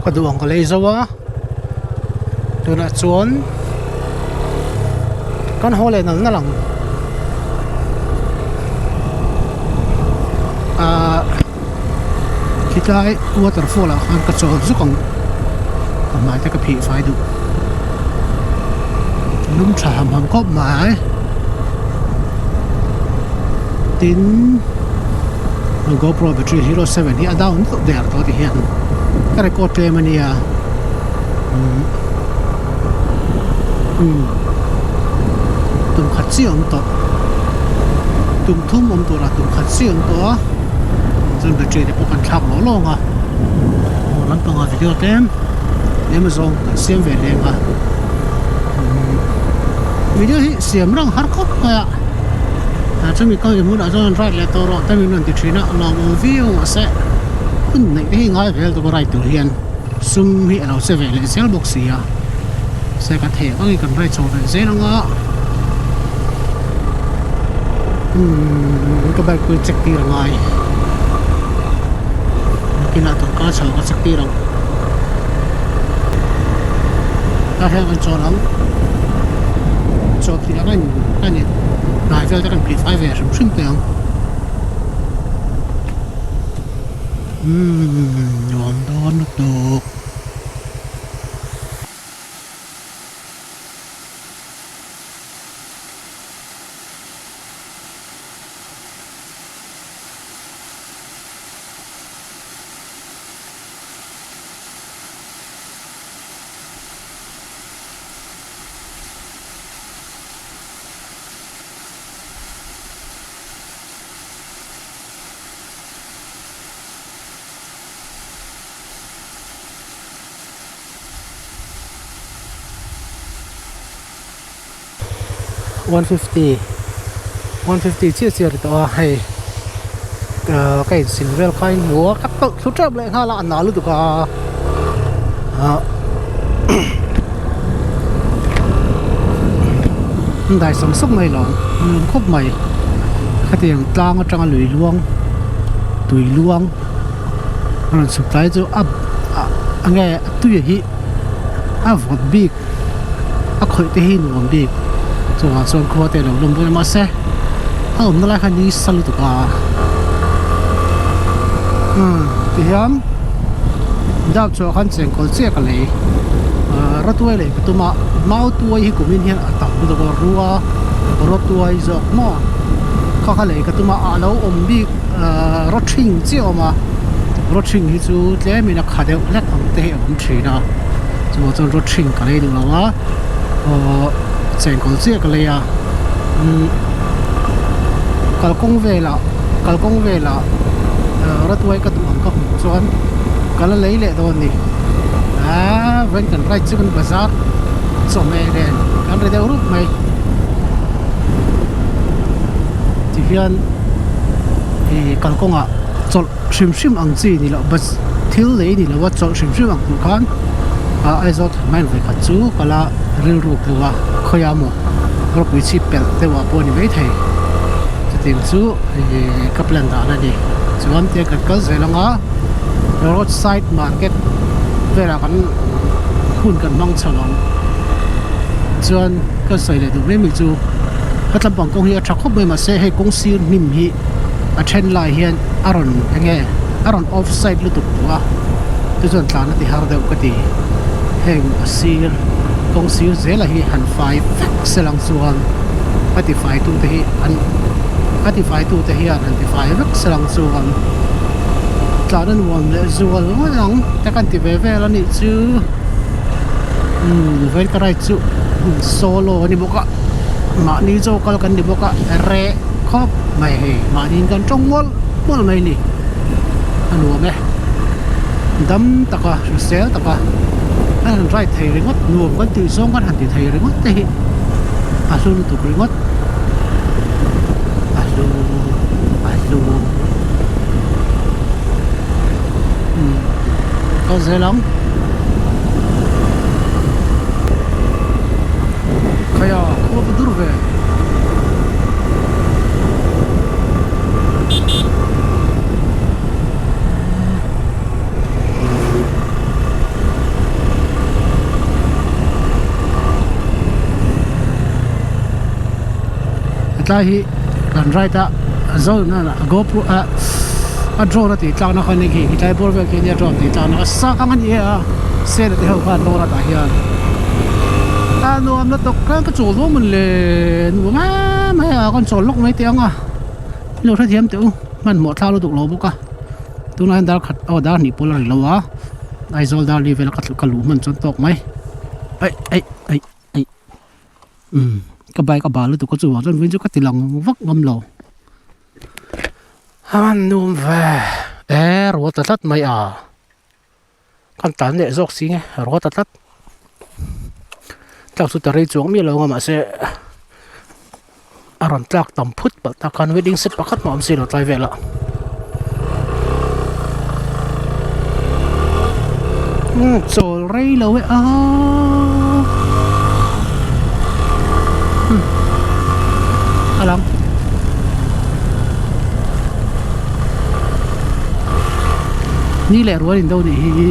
Ka duh ang ka lei zo a tunah chuan kan haw leh nal nal ang ahh khilai waterfall ah khan ka chawl zuk ang ka hmai te ka phih fai duh lum tha ham ham khawp mai tin GoPro battery hero 7 hi a down deuh der tawh ti hian ka record tlem a nia umm tum khat chiah a awm tawh tum thum awm turah tum khat chiah a awm tawh a chuan battery te pawh kan thlak lawng lawng a aw lampangah video tlem tlem azawng kan siam ve leng a umm video hi siam rang har khawp mai a ah chumi ka hmunah chuan an ride leh tawh rawh te min rawn ti thin a lawmawm viau mahse hun neih te hi ngai vel tawp a ride tur hian sum hi a lo che ve leh zel bawk si a se ka theh vangin kan ride chho ve zel anga umm ka bike pawh hi check tir a ngai nakinah tawlhkar chho ka check tir ang tah hian kan chawl ang chaw thih ang a ni hnai vel te kan phih fai ve hrim hrim teh ang umm nuam dawn lutuk. 150 150 chiah chiah a ri tawh a hei ahh ka insil vel kha a inhmu a ka tawlh thlu tep leh nghal a a na lutuk a ahh an dai sawng sawng mai lo nuam khawp mai khatiang tlang atanga lui luang tui luang a rawn chhuk tlai chu a enge a tui hi a vawt bik a khawih te hi nuam bik chuvang chuan khua te alo lawm bawk a mahse a awmna lai kha nisa lutuk a umm tihian dap chhuah khan chengkawl chiah ka lei ahh rawtuai lei ka tum a mautuai hi kumin hian a tam lutuk a rua rawtuai zawk maw kha kha lei ka tum a a lo awm bik ahh rawthing chiah a awm a rawthing hi chu tlemin a kha deuh hlek ang te hi a awm thin a. Chuvang chuan rod hring ka lei duh lo a aww chengkawl chiah ka lei a umm kalkawng velah kalkawng velah ahh rawtuai ka duh ang ka hmuh chuan ka la lei leh dawn a ni aaa vawiin kan ride chu kan bazar chawhmeh nen kan ri deuh rup mai tihian ih kalkawngah chawlh. Hrim hrim ang chi ni loh bus thil lei ni loa chawlh hrim hrim ang tur khan ah Aizawl thlan mai vawikhat chu kala rilru tluk a khawiah maw ropui chhip pelh deuh ah pawh a ni maithei chutiang chu ih ka plan dan a ni chuan tiang kan kal zel anga road side market velah kan hun kan hmang chho ang chuan ka sawi leh duh mai mai chu ka tlampang kawng hi a tha khawp mai mahse hei kawng sir hnim hi a then lai hian a rawn enge a rawn off side lutuk tawh a chu chuan tlan a ti har deuh ka ti heng a sir kawng sir zela hi han fai vek se lang chuan a ti fai tu te hi an a ti fai tu te hian han ti fai vek se lang chuan tlan a nuam leh zual ngawt ang te kan ti ve vel a nih chu umm vawiin ka ride chu solo a ni bawk a mahni chaw kal kan ni bawk a reh khawp mai hei mahniin kan tawng mawlh mawlh mai ni a nuam e dam taka hrisel taka an han ride thei ringawt nuam kan tih zawng kan han ti thei ringawt te hi a hlu lutuk ringawt a hlu a hlu umm kal zel ang. Khaia khua va dur ve. Tlai hi kan ride a zo gopro a a drone a tih tlak na kha ni khi tlai bawr vel khi ania drone tih tlak na kha sak ang a ni e a sena te ho khan rawn a tah hian a nuam la tawk khan ka chawl dawn mawn le nuam em mai a kan chawl lawk mai teh ang a ilo hrethiam teh u hmanhmawh thlak lutuk lo bawk a tunah hian dar khat aw dar hnih pawl a ri lo a Aizawl dar li vel a ka luh hman chuan tawk mai aih aih aih aih. Umm ka bike a bal lutuk a chuvang chuan vawiin chu ka ti lang vak ngam lo a nuam ve e ruah ta tlat mai a kan tan leh zawk si nge ruah ta tlat tlak chu ta rei chuang miah lo ang a mahse a rawn tlak tam phut palh tak khan wedding set pakhat mah awm si lo tlai velah umm chawl rei lo e a a lang ni leh rual in do nih hi.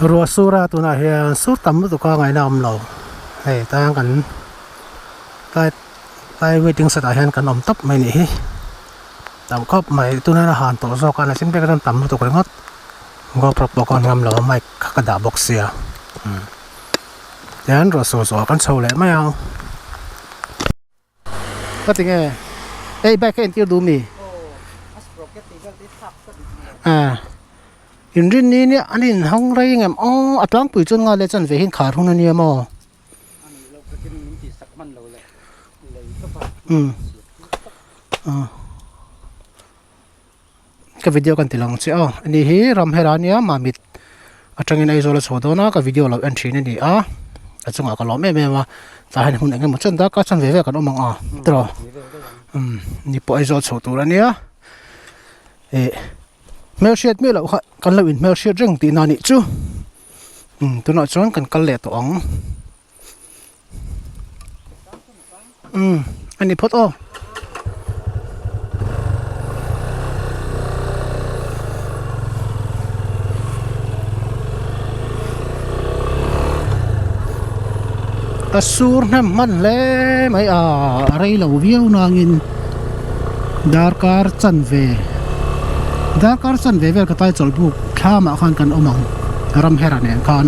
Ruah sur a tunah hian sur tam lutuk a ngaihna a awm lo hei tang kan tlai tlai waiting set ah hian kan awm tawp mai a nih hi tam khawp mai tunah hian a han tawh zawk a nachin pek atang tam lutuk ringawt gopro pawh ka ngam lo a mic kha ka dah bawk sia umm. Tihian ruah sur zawh ah kan chho leh mai ang. Ka ti nge hei bike ka entir duh mi? Ah inrin ni nia an inhawng rei ngem aw a tlangpui chuan nga leh chuan ve hian khar hun ania maw? Umm ah. Ka video kan ti lang che a ani hi ram hera ania mamit atangin Aizawl a chhuah dawn a ka video lo en thin a ni a a chungah ka lawm em em a tah hian hun eng emaw chuan darkar chuan ve ve kan awm ang a tiraw umm ni pawh Aizawl chho tur ania ih hmelhriat miah loh kha kan lo in hmelhriat reng tihna a nih chu umm tunah chuan kan kal leh tawh ang. Umm a ni phawt aw. A sur hnem hman hle mai a a rei lo viau nangin darkar chanve darkar chanve vel ka tlai chawlh buk thlamah khan kan awm ang ramhera nen khan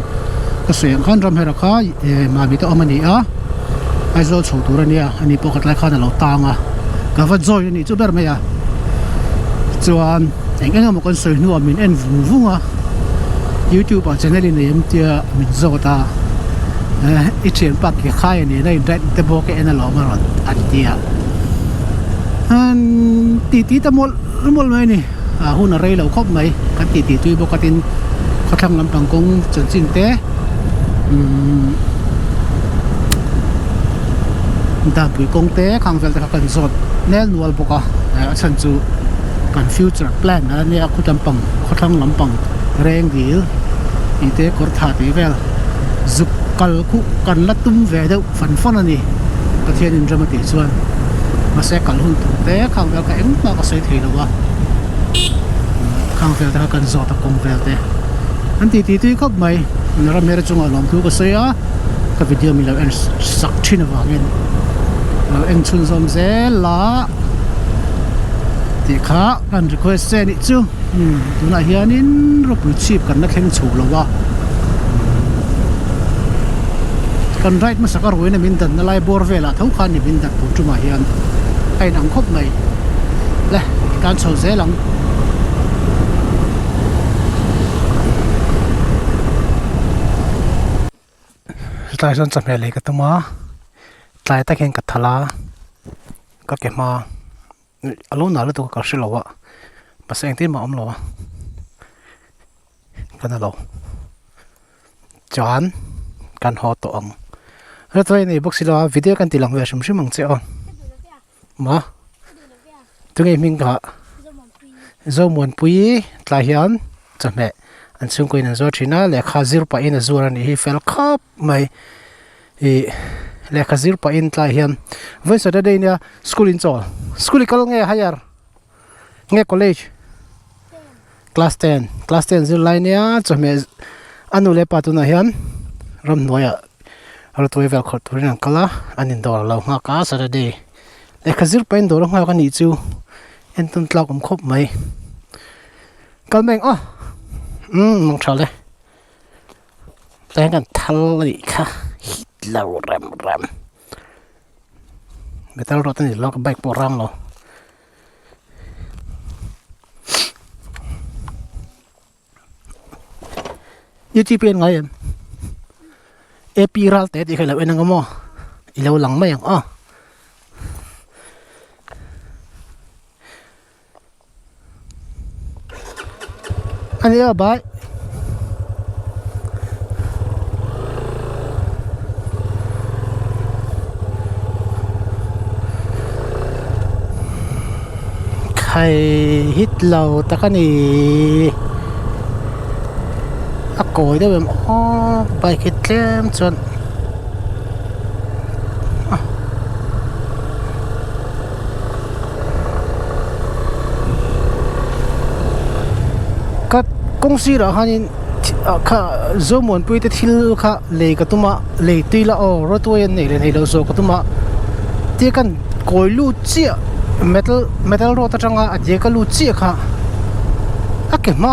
ka sawi ang khan ramhera kha eh mahni te awm a ni a Aizawl chho tur a nia ani pawh ka tlai khan a lo tang a ka va join a nih chu ber mai a chuan eng eng emaw kan sawi hnuah min en vung vung a youtube ah channel in nei em tia min zawt a eh i thianpa ke khai a nen a in write te bawk a en alawm a rawn an ti a an titi ta mawlh mawlh mai a ni. Ah hun a rei lo khawp mai kan tih tih tui bawk a tin khawthlang lampang kawng chanchin te umm danpui kawng te khang vel te kha kan zawt nel nual bawk a a chhan chu kan future plan a nia khaw lampang khawthlang lampang reng dil tih te kawr tha tih vel zuk kal khuh kan la tum ve deuh fan fan a ni Pathian in rem a tih chuan mahse kal hun tur te khang vel kha engmah ka sawi thei lo a khang vel te kha kan zawt a kawng vel te an titi tui khawp mai ram hera chungah lawmthu ka sawi a ka video min lo en sak thin avangin lo en chhunzawm zel a tih kha kan request che anih chu tunah hianin ropui chhip kan la thleng chho lo a. Kan ride hmasa ka ruaina min danna lai bawr velah tho khan ni min dan tur tumah hian a inang khawp mai le tan chho zel ang. Tlai chuan chawhmeh lei ka tum a tlai tak hian ka thal a ka ke hma a lo nal lutuk a ka hre lo a mahse engtin mah a awm lo a ka na lo. Chuan kan haw tawh ang. Rawtawih a nei bawk si lo a video kan ti lang ve hrim hrim ang che aw. Maw? Tunge hming kha? Zomuanpui tlai hian chawhmeh an chhungkaw in an zuar thin a lehkha zir pahin a zuar a nih hi fel khawp mai. Ih. Lehkha zir pahin tlai hian vawi Saturday nia school in chawl school i kal nge higher nge college class ten class ten zirlai nia chawhmeh a nu leh pa tunah hian ramhnuaiah rawtuai vel khawrh turin an kal a an indawr a lo nghak a Saturday lehkha zir pahin dawr a nghak a nih chu entawn tlak awm khawp mai kal mai ang aw umm mang tha le. Tlai kan thal a nih kha hit lo rem rem metal rod a ni lo ka bike pawh a rang lo youtube hi a en ngai em ap ral te tih kha i lo en ang maw i lo lang mai ang aw. Ani a bai khai hit lo tak a ni a kawi deuh em aw bike hi tlem chuan. Ka kawng sirah khanin kha Zomuanpui te thil kha lei ka tum a lei tui la aw rawtuai an nei leh nei loh zawh ka tum a tia kan kawi lut chiah metal metal road atanga a diak a lut chiah kha a ke hma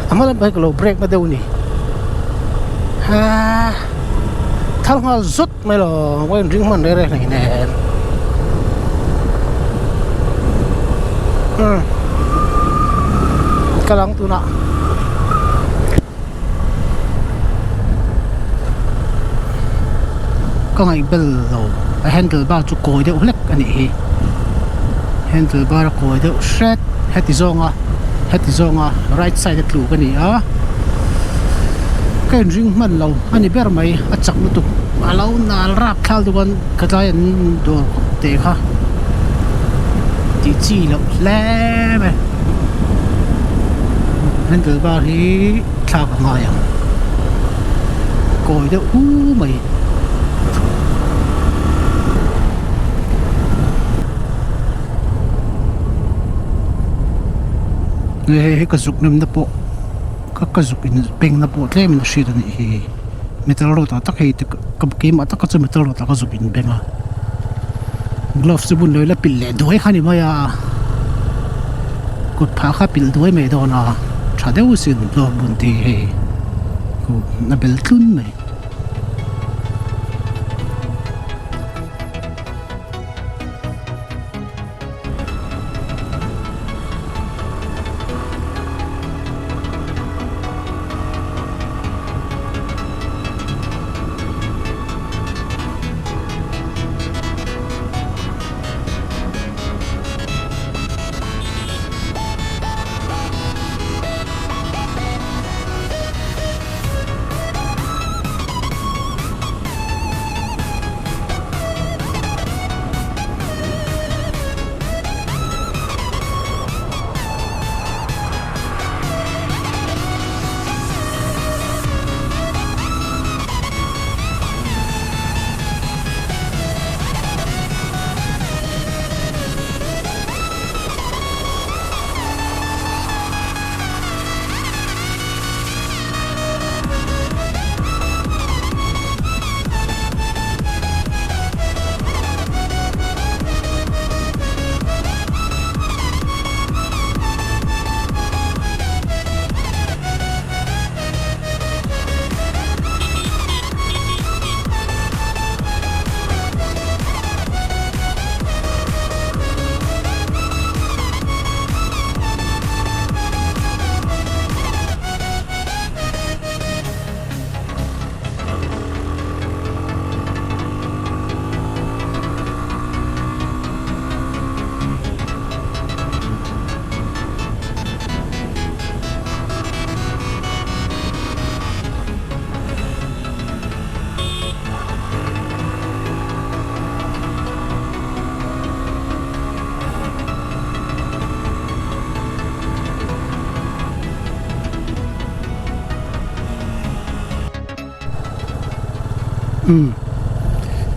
a hma lampang hi ka lo break na deuh a ni haa thar nghal zawt. Mai lo ka inring hman reng reng hleinem umm ka lang tunah ka ngaih bel lo a handle bar chu kawi deuh hlek a nih hi handle bar a kawi deuh hret heti zawnga heti zawnga right side a tluk a ni a ka inring hman lo a ni ber mai a chak lutuk a lo nal rap thlal duh a ka tlai an dawr kawp teh kha tih chi loh hle mai handle bar hi thlak a ngai ang kawi deuh hu mai. Hei hi ka zuk nemna pawh ka ka zuk in peng na pawh tlem in a hriat a nih hi metal rod ah tak hei te ka keimah tak kha chu metal rod ah ka zuk in beng a gloves chu bun lo ila pilh leh duai kha a ni mai a kut phah kha pilh duai mai dawn a tha deuh sin glove bun te hi hei a bel tlun mai.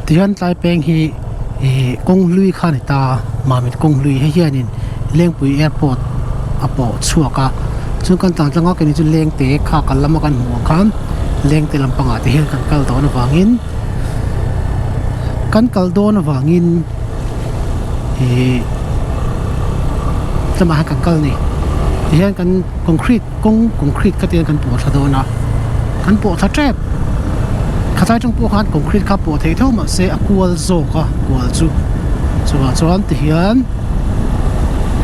Tihian tlai peng hi ih kawng hlui kha a ni ta Mamit kawng hlui hei hianin Lengpui airport a pawh chhuak a chuan kan tlan tlang a keini chu Lengte kha kal lama kan hmuh ang khan Lengte lampangah te hian kan kal dawn avangin kan kal dawn avangin ih tlangah hian kan kal a ni tihian kan concrete kawng concrete kha tihian kan pawh thla dawn a kan pawh thla tep khatlai atang pawh khan concrete kha pawh theih tho mahse a kual zawk a kual chu chuvang chuan tihian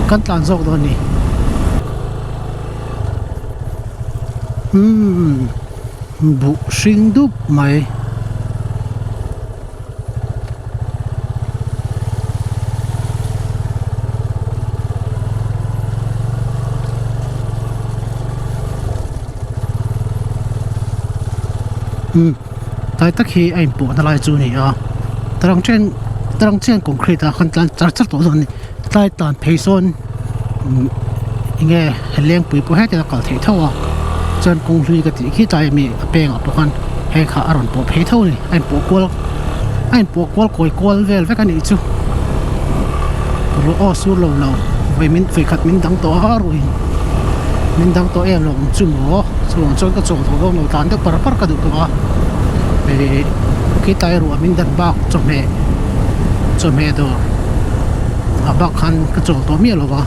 kan tlan zawk dawn a ni umm buh hring dup mai. Umm tlai tak hi a inpawhna lai chu a ni a tarang chen tarang chen concrete ah khan tlan char char tawh dawn a ni tlai tlan phei sawn umm enge lengpui pawh hetiang a kal theih tho a chuan kawng hlui ka tih khi tlai ami a pengah pawh khan hei kha a rawn pawh phei tho a ni a inpawh kual a inpawh kual kawi kual vel vek a nih chu ruah aw sur lo lo vawi min vawi khat min dang tawh a ruih min dang tawh em lo ang chu maw chuvang chuan ka chawl tawh dawn lo tlan deuh par par ka duh tawh a ih khitlai ruah min dan bak chawhmeh chawhmeh dawr ah bak khan ka chawl tawh miah lo va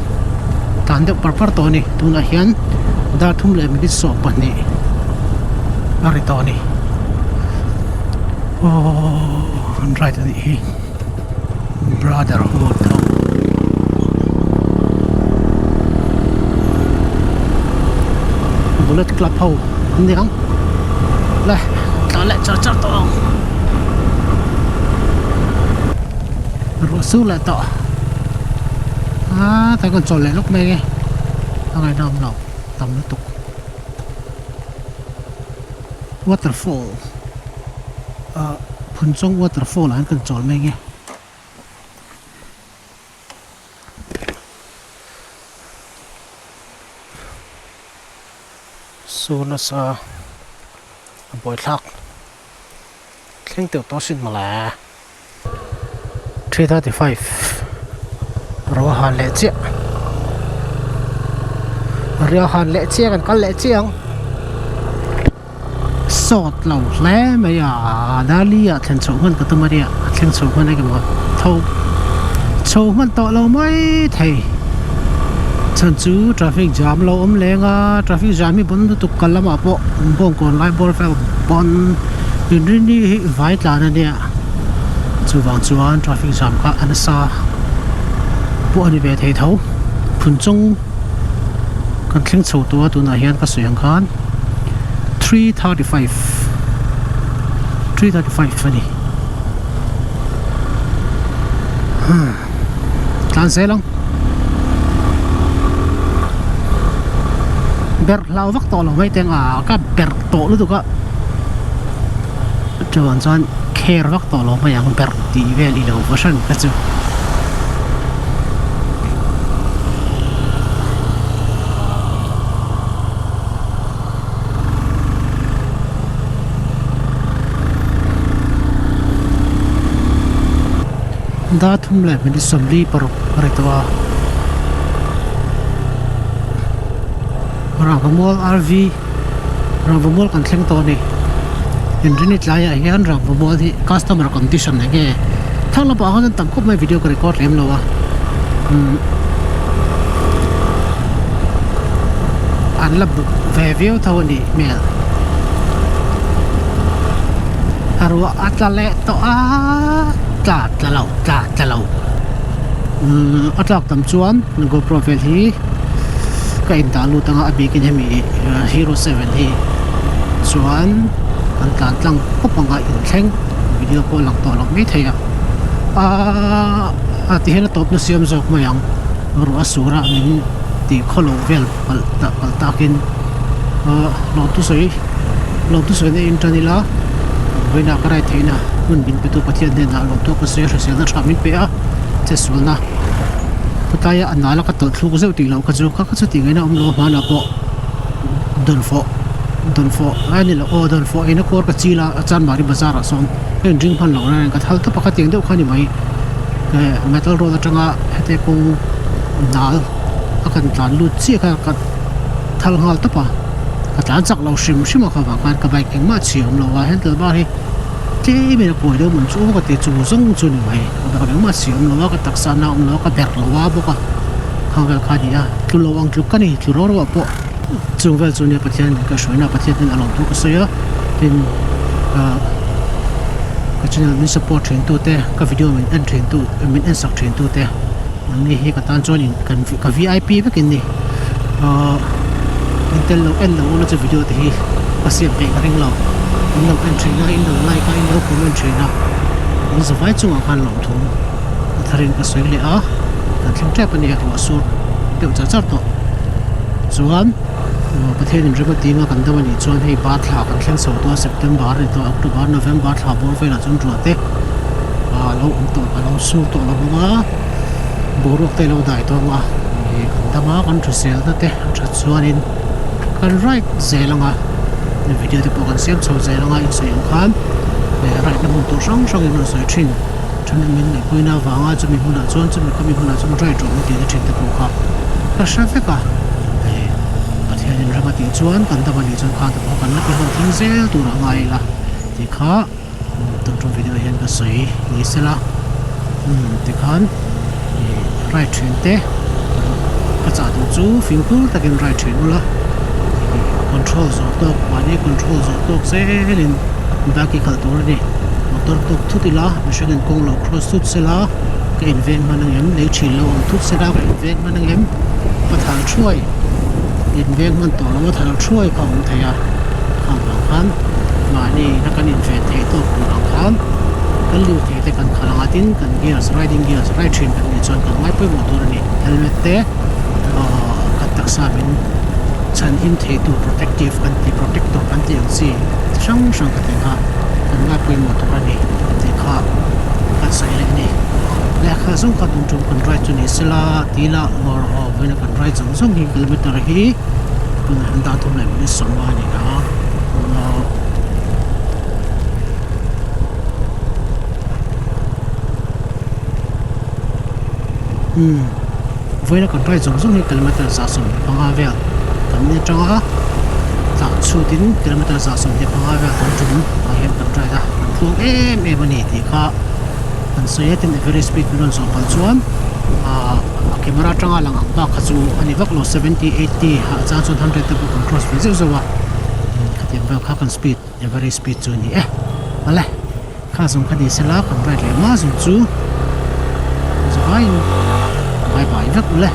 tlan deuh par par tawh a ni tunah hian dar thum leh minute 12 a ri tawh a ni. Aww an ride a nih hi brotherhood ho bullet club ho an ni ang le tlan leh char char tawh ang ruah sur leh tawh a tah kan chawl leh lawk mai nge a ngaihnawm lo tam lutuk. Waterfall ah Phunchawng waterfall ah hian kan chawl mai nge. Sur nasa a buaithlak thleng teuh tawh sin mawle. 3:35 ro a han leh chiah ria han leh chiah kan kal leh chiah ang sawt lo hle mai a Dali ah thlen chhoh hman ka tum a nia a thleng chho hman eng emaw tho chho hman tawh lo mai thei chhan chu traffic jam lo awm leng a traffic jam hi bon lutuk kal lamah pawh bawngkawn lai bawr vel pawn inrini hi vai tlan a nia. Chuvang chuan traffic jam kha a nasa pawh a ni ve thei tho. Phunchawng kan thleng chho tawh a tunah hian ka sawi ang khan 3:35 3:35 a ni. Tlan zel ang. Ber hlau vak tawh lo mai teng a ka ber tawh lutuk a. Chuan chuan kher vak tawh lo mai ang ber tih vel i lo va hran kha chu. Dar thum leh minute 46 a ri tawh a. Rangvamual RV. Rangvamual kan thleng tawh a ni. Inrini tlaiah hian Rangvamual hi customer condition eng nge thang lamah khan chuan tam khawp mai video ka record lem lo a umm an la buk ve viau tho a nih hmel. A ruah a tla leh tawh a tla tla lo tla tla lo umm a tlak tam chuan GoPro vel hi. Ka indah lut anga a bikin hemi hero 7 hi chuan kan tlan tlang khawp anga inthleng video pawh lang tawh lo mai thei a aaa ti hian a tawpna siam zawk mai ang ruah a sur a min tih khawlo vel palh palh takin aaa lawmthu sawi lawmthu sawi na in tan ila vawiinah ka ride theihna hmun min pe tu Pathian hnenah lawmthu ka sawi a hriselna tha min pe a chetsualna. Khawtlaia a nala ka tawlh thluk zeuh tih loh kha chu kha kha chu tih ngaihna awm lo a hmanah pawh dawnfawh Dawnfawh a ni lo aw dawnfawh eina kuar ka chil a a Chanmari bazar ah sawn ka inring hman loh na ka thal tawp a khatiang deuh kha a ni mai eh metal road atanga hete kawng nal a kan tlan lut chiah kha ka thal nghal tawp a ka tlan chak lo hrim hrim a kha vang khan ka bike engmah chhia awm lo a handle bar hi tlem in a kuai deuh mun chu ka ti chu zawng chu a ni mai a bak engmah chhia awm lo a ka taksa na awm lo a ka berh lo a bawk a khang vel kha a ni a tlu lo ang tluk ka ni tlu ro ro ah pawh. Chung vel chu nia Pathian min kaihhruaina Pathian hian a lawm thu ka sawi a, tin ah ka channel min support thin tu te ka video min en thin tu min en sak thin tu te an ni hi ka tan chuan in kan ka vip vek in ni ah in tel lo en lo ula chu video te hi ka siam peih ka ring lo in lo en thin a in lo like a in lo comment thin a in zavai chungah khan lawm thu a tharin ka sawi leh a kan thleng tep a ni ruah sur deuh char char tawh. Chuan Pathian in ringa tinga kan dam anih chuan hei bar thla kan thleng chho tawh a September a ni tawh a October November thla bawr velah chuan ruah te a lo awm tawh a lo sur tawh lo ang a boruak te a lo dai tawh ang a ih kan dam a kan hrisel na te a that chuanin kan ride zel ang a video te pawh kan siam chho zel ang a insawi ang khan eh ride na hmun tur hrang hrang in rawn sawi thin. Then min ngaihpuina avanga chumi hmunah chuan chumi khami hmunah chuan ride rawh min tihna thin te pawh kha ka hre vek a, hei Pathianin ram a tih chuan kan dam a nih chuan kha te pawh kan la ti hlawh thleng zel tur a ngai ila tih kha tun tum video hian ka sawi ni sela umm tikhan ih ride thin te ka chah duh chu fimkhur takin ride thin ula ih control zawh tawk mahni control zawh tawk zelin bike hi khalh tur a ni. Motor tawk thut ila mihring in kawng lo cross thut sela ka in veng hman ang em lei thin lo awm thut sela ka in veng hman ang em ka thal thuai in veng hman tawh lo a thal thuai kha a awm thei a khang vang khan mahni ina kan in ven theih tawk tur ang khan kan lir thei te kan khalh ang a tin kan gears riding gears ride thin kan nih chuan kan ngai pawimawh tur a ni helmet te ahh kan taksa min chhan him thei tur protective kan tih protector kan tih ang chi chi hrang hrang ka tih kha kan ngai pawimawh tur a ni tih kha kan sawi leh a ni. Lehkha zawng kha tun tum kan ride chu ni sela tila ngawr aw vawiin a kan ride zawng zawng hi kilometer hi tunah hian dar thum leh minute sawmnga a ni a umm vawiin a kan ride zawng zawng hi kilometer 175 vel kan ni atanga tah chhutin kilometer 175 vel kan tum ah hian kan ride a kan tluang em em a ni tih kha kan sawi a tin average speed min rawn zawh palh chuan ahh a camera atanga lang ang bak kha chu a ni vak lo 70 80 ah chang chuan 100 te pawh kan cross ve zeuh zeuh a khatiang vel kha kan speed average speed chu a ni e awle. Kha zawng kha ni sela kan ride leh hma zawng chu zavaiin bye bye vek ule.